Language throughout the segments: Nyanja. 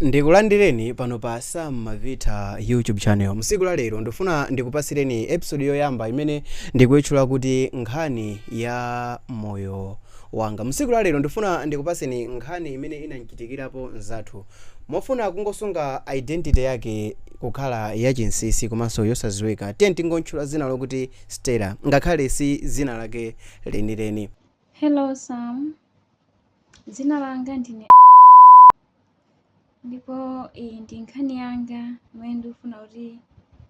Ndikulandireni pano pa Sam Mavita YouTube channel. Msiku la lero ndifuna ndikupasireni episode yoyamba imene ndikuyitchula kuti "Nkhani ya Moyo Wanga". Msiku la lero ndifuna ndikupaseni nkhani imene inanchitikirapo mzathu. Mofuna kungosunga identity yake kukhala yachinsisi komanso yosadziwika, tiye tingontchula zina lokuti Stella, ngakhale si zina lake lenileni. Hello Sam, dzina langa ndine ndipo iyi ndi nkhani yanga imene ndikufuna kuti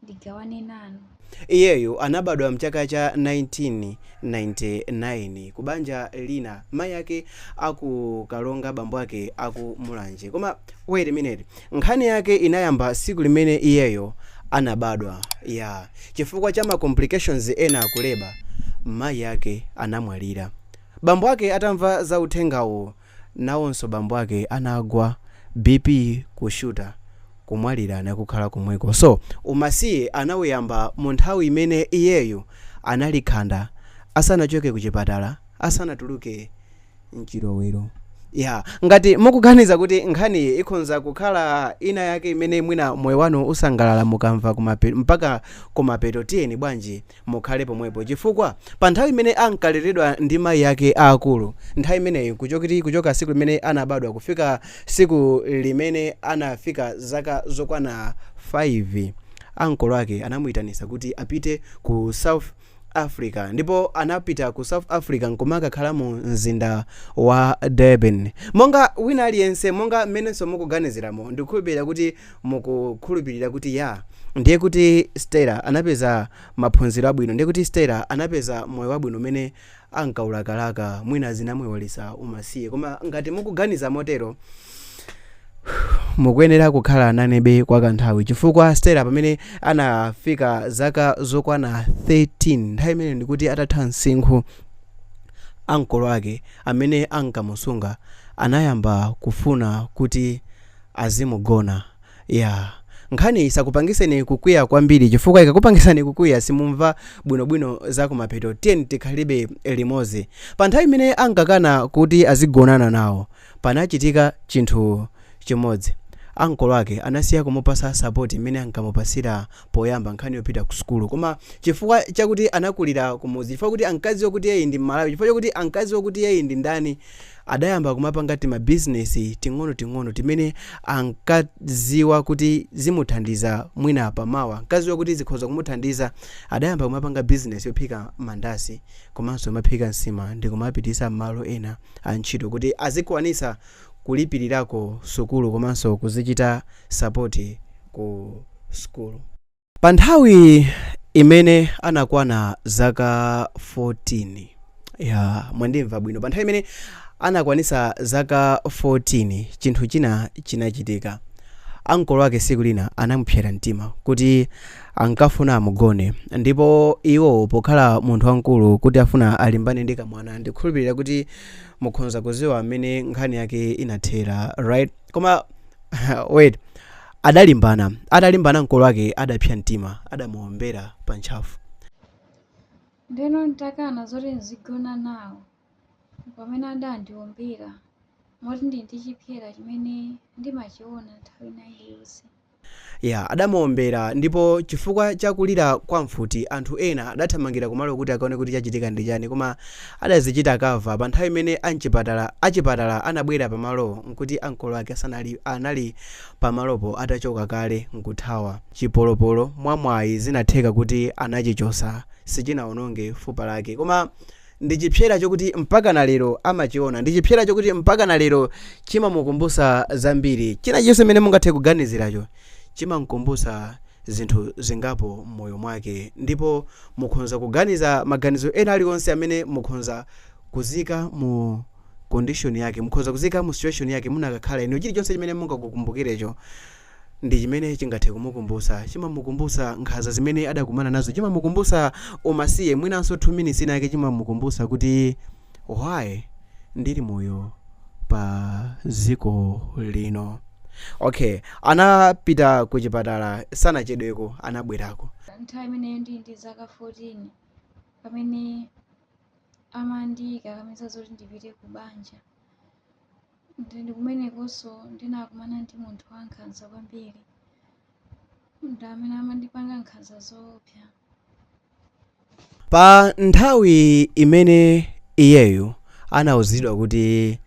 ndigawane nanu. Iyeyu anabadwa mchaka cha 1999 ku banja lina, mayi ake aku Kalonga, bambo ake aku Mulanje. Koma wait a minute, nkhani yake inayamba siku limene iyeyo anabadwa ya chifukwa cha ma complications ena aku labour, mayi ake anamwalira. Bambo ake atamva za uthengawo, nawonso bambo ake anagwa BP, kushuta, kumwalira nakukhala komweko. So umasiye anawuyamba mu nthawi imene iyeyo anali khanda, asanachoke ku chipatala, asanatuluke mchilowero ya. Ngati mukuganiza kuti nkhaniyi ikhonza kukhala ina yake imene mwina moyo wanu usangalala mukamva mpaka kumapeto, tiyeni bwanji mukhale pomwepo, chifukwa pa nthawi imene ankaleredwa ndi mayi ake aakulu, nthawi imeneyi kuchoka siku limene anabadwa kufika siku limene anafika zaka zokwana 5, ankolo ake anamuyitanisa kuti apite ku South Africa, ndipo anapita ku South Africa nkumakakhala mu mzinda wa Durban. Monga wina aliyense, monga mmenenso mukuganiziramo, ndikukhulupirira kuti mukukhulupirira kuti ya, ndiye kuti Stella anapeza maphunziro abwino, ndiye kuti Stella anapeza moyo wabwino umene ankawulakalaka, mwina zinamuyiwalitsa umasiye. Koma ngati mukuganiza motero, mukuyenera kukhala nanebe kwa kanthawi, chifukwa Stella pamene anafika zaka zokwana 13, nthawi imene ndikuti atatha msinkhu, ankolo ake amene ankamusunga anayamba kufuna kuti azimugona. Ya, nkhani isakupangiseni kukwiya kwambiri, chifukwa ikakupangisani kukwiya simumva bwinobwino za kumapeto. Tiyeni tikhalibe limodzi. Pa nthawi imene ankakana kuti azigonana nawo, panachitika chinthu chimodzi: ankolo ake anasiya kumupasa support imene ankamupasira poyamba, nkhani yopita ku sukulu. Koma chifukwa chakuti anakulira kumuzi, chifukwa kuti ankadziwa kuti iyeyi ndi Mmalawi, chifukwa chakuti ankadziwa kuti iyeyi ndi ndani, adayamba kumapanga timabizinesi ting'onoting'ono timene ankadziwa kuti zimuthandiza mwina pamawa, ankadziwa kuti zikhoza kumuthandiza. Adayamba kumapanga bizinesi yophika mandasi komanso kumaphika nsima ndi kumapitisa malo ena a ntchito kuti azikwanisa kulipirirako sukulu komanso kuzichita support ku sukulu. Pa nthawi imene anakwana zaka 14, ya, mwandimva bwino, pa nthawi imene anakwanisa zaka 14, chinthu china chinachitika. Ankolo ake siku lina anamupsera mtima kuti ankafuna amugone, ndipo iwo pokhala munthu wamkulu kuti afuna alimbane ndi kamwana, ndikukhulupirira kuti mukhonza kuziwa amene nkhani yake inathera, right? Koma wait, adalimbana. Atalimbana, mkolo wake adapsa mtima, adamuombera pa ntchafu. Ndeno ntakana zoti nzigona nawo, pamene adandiombera, moti ndili ndi chipsera chimene ndimachiona nthawi ina iliyonse. Ya, adamuombera, ndipo chifukwa chakulira kwa mfuti, anthu ena adathamangira kumalo kuti akaone kuti chachitika ndi chani, koma adazichita cover. Pa nthawi imene achipatala anabwera pamalowo, nkuti ankolo ake asanali anali pamalopo atachoka kale nkuthawa. Chipolopolo mwamwayi zinatheka kuti anachichosa, sichinawononge fupa lake, koma ndi chipsera chokuti mpaka na lero amachiona, ndi chipsera chokuti mpaka na lero chimamukumbusa zambiri. China chilichonse chimene mungathe kuganiziracho chimamkumbusa zinthu zingapo m'moyo mwake, ndipo mukhonza kuganiza maganizo ena aliwonse amene mukhonza kuzika mu condition yake, mukhonza kuzika mu situation yake munakakhala inu. Chilichonse chimene mungakukumbukirecho ndi chimene chingathe kumukumbusa. Chimamukumbusa nkhanza zimene adakumana nazo, chimamukumbusa umasiye, mwinanso 2 minutes ina yake chimamukumbusa kuti why ndili moyo pa dziko lino. Okay, anapita ku chipatala, sanachedweko anabwerako. Nthawi imeneyo ndili ndi zaka 14, pamene amandikakamiza zoti ndipite ku banja. Ndi kumenekonso ndinakumana ndi munthu wankhanza kwambiri, ndi amene amandipanga nkhanza zoopsa. Pa nthawi imene iyeyo anawuzidwa kuti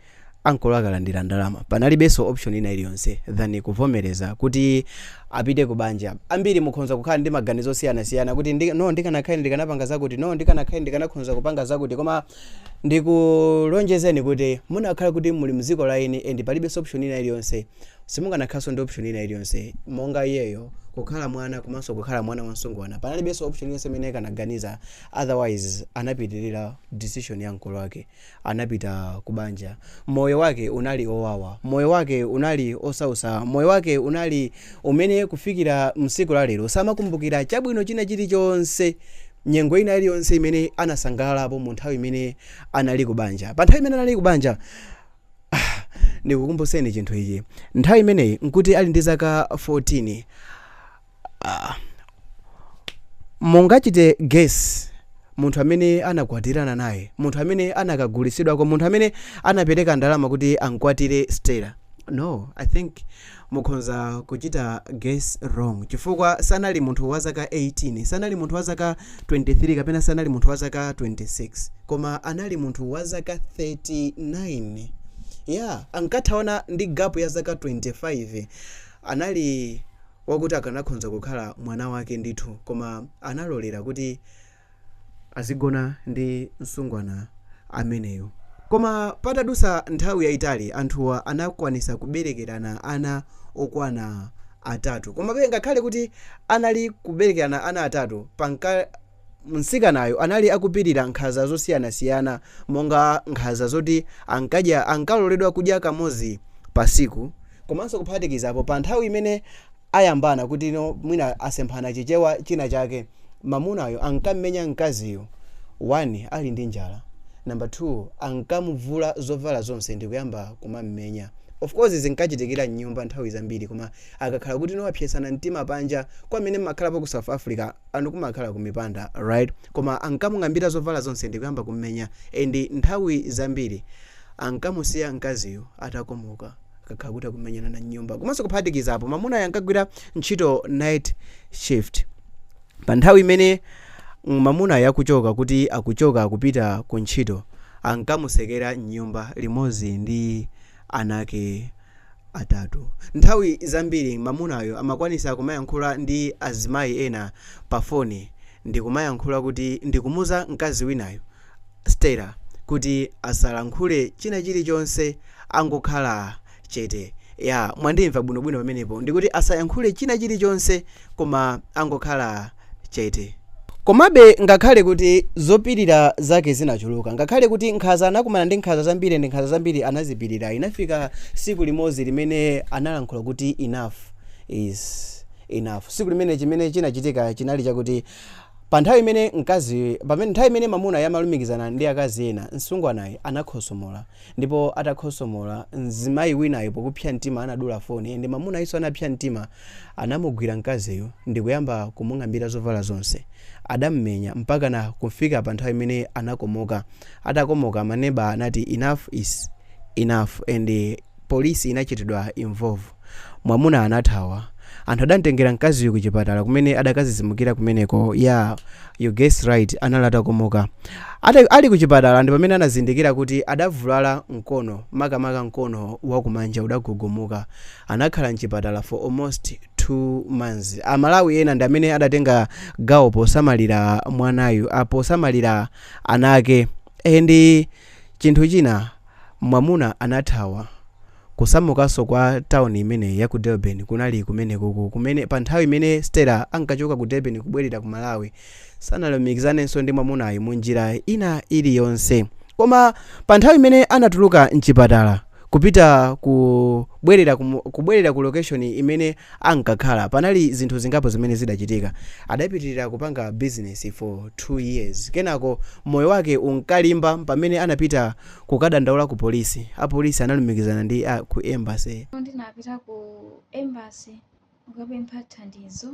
ankolo akalandira ndalama, panalibenso option ina iliyonse than kuvomereza kuti apite ku banja. Ambiri mukhoza kukhala ndi maganizo osiyanasiyana kuti no, ndikanakhala ndikanapanga zakuti, no, ndikanakhala ndikanakhonza kupanga zakuti. Koma ndikulonjezeni kuti munakhala kuti muli mdziko la eni and palibenso option ina iliyonse, simunganakhalanso ndi option ina iliyonse. Monga iyeyo kukhala mwana komanso kukhala mwana wansungwana, panalibenso option iliyonse imene ikanaganiza otherwise. Anapitirira decision ya mkolo wake, anapita ku banja. Moyo wake unali owawa, moyo wake unali osausa, moyo wake unali umene kufikira msiku la lero samakumbukira chabwino china chilichonse, nyengo ina iliyonse imene anasangalalapo mu nthawi imene anali ku banja. Pa nthawi imene anali ku banja, ndikukumbuseni chinthu ichi, nthawi imeneyi nkuti ali ndi zaka 14. Mungachite guess munthu amene anakwatirana naye, munthu amene anakagulisidwako, munthu amene anapereka ndalama kuti ankwatire Stella? No, I think mukhoza kuchita guess wrong, chifukwa sanali munthu wa zaka 18, sanali munthu wa zaka 23, kapena sanali munthu wa zaka 26, koma anali munthu wa zaka 39. Yeah, ankathawana ndi gap ya zaka 25. Anali wakuti akanakhonza kukhala mwana wake ndithu, koma analolera kuti azigona ndi msungwana ameneyo. Koma patadusa nthawi yayitali, anthuwa anakwanisa kuberekerana ana okwana atatu. Koma pe ngakhale kuti anali kuberekerana ana atatu, panka mtsikanayo anali akupirira nkhanza zosiyanasiyana, monga nkhanza zoti ankadya, ankaloledwa kudya kamodzi pasiku. Komanso kuphatikizapo, pa nthawi imene ayambana kuti no, mwina asemphana Chichewa china chake, mamunayo ankammenya mkaziyo, 1 ali ndi njala, number 2 ankamuvula zovala zonse ndikuyamba kumammenya. Of course zinkachitikira mnyumba nthawi zambiri, koma akakhala kuti no, apyesana mtima panja, kwamene mmakhalapo ku South Africa, anthu kumakhala ku mipanda, right? Koma ankamung'ambira zovala zonse ndikuyamba kummenya, and nthawi zambiri ankamusiya mkaziyo atakomoka akakhala kuti akumenyana na nyumba. Komanso kuphatikizapo, mamunayo ankagwira ntchito night shift. Pa nthawi imene mamunayo akuchoka, kuti akuchoka akupita ku ntchito, ankamusekera mnyumba limodzi ndi anake atatu. Nthawi zambiri mamunayo amakwanisa kumayankhula ndi azimayi ena pa foni, ndikumayankhula kuti, ndikumuza mkazi winayo Stella kuti asalankhule china chilichonse, angokhala chete. Ya, mwandimva bwinobwino pamenepo, ndikuti asayankhule china chilichonse koma angokhala chete. Komabe ngakhale kuti zopirira zake zinachuluka, ngakhale kuti nkhanza, anakumana ndi nkhanza zambiri ndi nkhanza zambiri anazipirira, inafika siku limodzi limene analankhula kuti enough is enough. Siku limene chimene chinachitika chinali chakuti pa nthawi imene mkazi, pamene nthawi imene mamuna yamalumikizana ndi akazi ena, msungwanayi anakhosomola. Ndipo atakhosomola, mzimayi winayo pokupsa mtima anadula foni, ndi mamuna iso anapsa mtima, anamugwira mkaziyo ndikuyamba kumung'ambira zovala zonse. Adammenya mpaka na kufika pa nthawi imene anakomoka. Atakomoka, maneba anati enough is enough and polisi inachitidwa involve. Mwamuna anathawa. Anthu adamtengera mkaziyo ku chipatala kumene adakazizimukira kumeneko. Yeah, you guess right, anali atakomoka. Ali ku chipatala ndi pamene anazindikira kuti adavulala mkono, makamaka mkono wakumanja udagugumuka. Anakhala mchipatala for almost 2 months. Amalawi ena ndi amene adatenga gawo posamalira mwanayu, posamalira ana ake. And chinthu china, mwamuna anathawa kusamukanso kwa tawuni imeneyi ya ku Durban. Kunali kumenekuku kumene pa nthawi imene Stella ankachoka ku Durban kubwerera ku Malawi, sanalumikizanenso ndi mwamunayo mu njira ina iliyonse. Koma pa nthawi imene anatuluka mchipatala kupita kubwerera ku location imene ankakhala, panali zinthu zingapo zimene zidachitika. Adapitirira kupanga business for 2 years. Kenako moyo wake unkalimba pamene anapita kukadandaula ku polisi. Apolisi analumikizana ndi ku embassy. Ndinapita ku embassy kukapempha thandizo,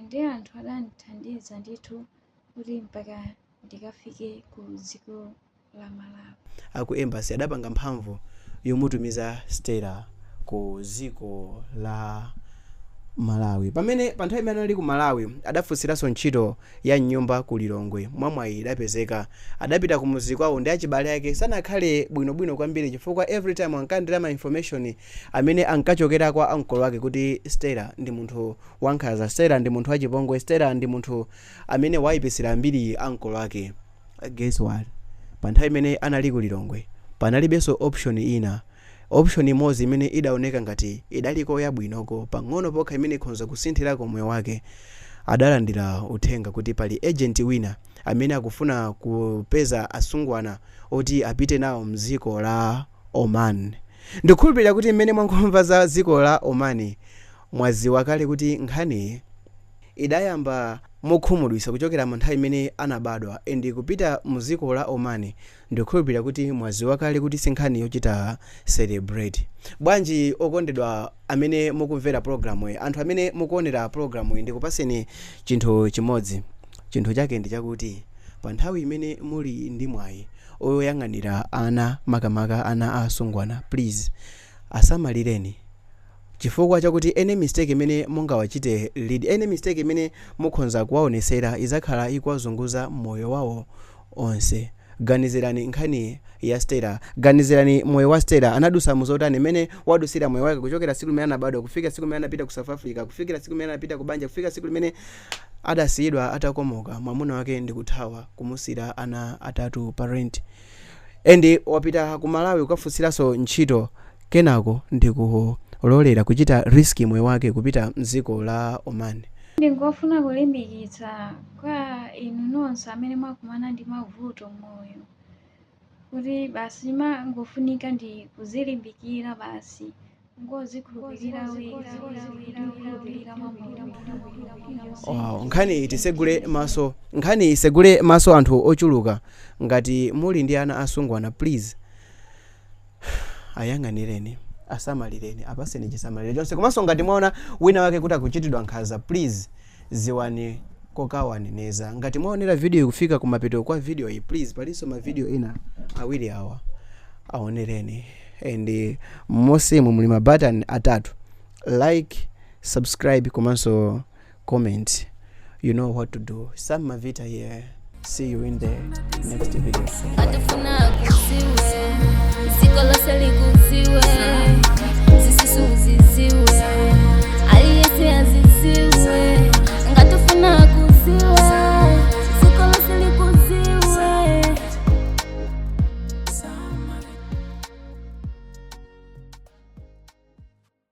ndi anthu adandithandiza ndithu kuti mpaka ndikafike ku dziko la Malawi. Aku embassy adapanga mphamvu Yomutumiza Stella ku dziko la Malawi. Pamene pa nthawi imene anali ku Malawi, adafunsiranso ntchito ya mnyumba ku Lilongwe. Mwamwayi idapezeka. Adapita kumuzi kwawo ndi achibale ake sanakhale bwinobwino kwambiri, chifukwa every time ankalandira ma information amene ankachokera kwa ankolo ake kuti Stella ndi munthu wankhanza, Stella ndi munthu wachipongwe, Stella ndi munthu amene wayipisira mbiri ankolo ake. Guess what? Pa nthawi imene anali ku Lilongwe panalibenso option ina. Option imodzi imene idaoneka ngati idaliko yabwinoko pang'ono pokha, imene ikhonza kusinthirako moyo wake, adalandira uthenga kuti pali agent wina amene akufuna kupeza asungwana oti apite nawo mdziko la Oman. Ndikukhulupirira kuti mmene mwangomva za dziko la Oman, mwaziwa kale kuti nkhani idayamba mokhumudwitsa kuchokera mu nthawi imene anabadwa and kupita mu dziko la Oman. Ndikukhulupirira kuti mwaziwa kale kuti si nkhani yochita celebrate. Bwanji okondedwa amene mukumvera programu iyi, anthu amene mukuonera programu iyi, ndikupaseni chinthu chimodzi. Chinthu chake ndi chakuti pa nthawi imene muli ndi mwayi oyang'anira ana, makamaka ana asungwana, please asamalireni, chifukwa chakuti any mistake imene mungawachite lead, any mistake imene mukhonza kuwaonesera, izakhala ikuwazunguza moyo wawo onse. Ganizirani nkhani ya Stella, ganizirani moyo wa Stella, anadusa muzotani, imene wadusira moyo wake kuchokera tsiku limene anabadwa kufika tsiku limene anapita ku South Africa, kufikira tsiku limene anapita ku banja, kufika tsiku limene adasiyidwa atakomoka, mwamuna wake ndikuthawa kumusira ana atatu pa rent, and wapita ku Malawi kukafunsiranso ntchito, kenako ndikulolera kuchita risk moyo wake kupita mdziko la Oman. Ndingofuna kulimbikitsa kwa inu nonse amene mwakumana ndi mavuto m'moyo kuti basi mangofunika ndi kuzilimbikira basi, ngozikhulupirira wekha ndi kukhulupirira mwa Mulungu. Wow, nkhani tisegule maso, nkhani isegule maso anthu ochuluka. Ngati muli ndi ana asungwana, please ayang'anireni, asamalireni, apaseni chisamaliro chonse. Komanso ngati mwaona wina wake kuti akuchitidwa nkhanza, please ziwani kokawaneneza. Ngati mwaonera video kufika kumapeto kwa video iyi, please, palinso ma video ena awiri awa, aonereni. And mosimu muli ma button atatu: like, subscribe komanso comment. You know what to do. Sam Mavita here. See you in the next video. Bye. Atufuna kuziwe, dziko lose likuziwe, zisusu.